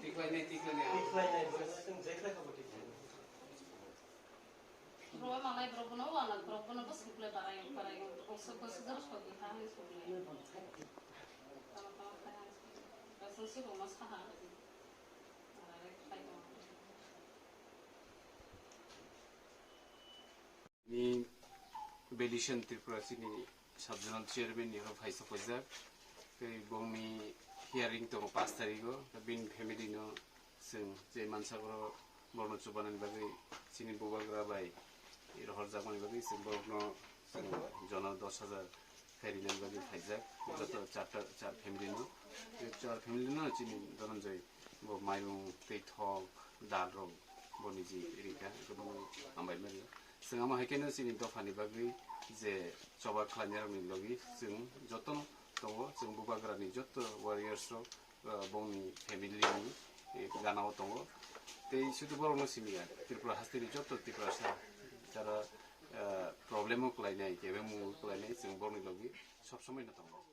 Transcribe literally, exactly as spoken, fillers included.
Tiklainai, tiklainai. Bro manai bro bono wana bro bono bo sukle barai barai kongsa kongsa jor sokli ha hai sokli. Tama tama khai hai sokli. Kasang si bo ma saha. Barai khai tong. Ni Belishon Tripura chini sub zonal chairman ni oro phai sokojak. Tei bongni hearing tongo pash tarigo. Bini family no chwng je mansa boro borno chubanani bagwi chini bubagra bai rohorjakmani bagwi chwng borokno chwng jona dos hajar khairina bagwi phaijak joto charta char family no. Tei char family no chini Dhananjay bo mairung tei thok dal rok bo niji rika, eko bono hambai mari. Chwng amo hai kheno chini dophani bagwi je choba khlainai rokni logi chwng jotono tongo, chwng bubagrani joto warriors rok, ah, bongni family ni, eh, ganao tongo. Tei sudu borokno simi ya, Tripura hasteni joto Tiprasa jara, ah, problem o kwlainai, kebeng mung o kwlainai, chwng borokni logi sob somoi no tongo.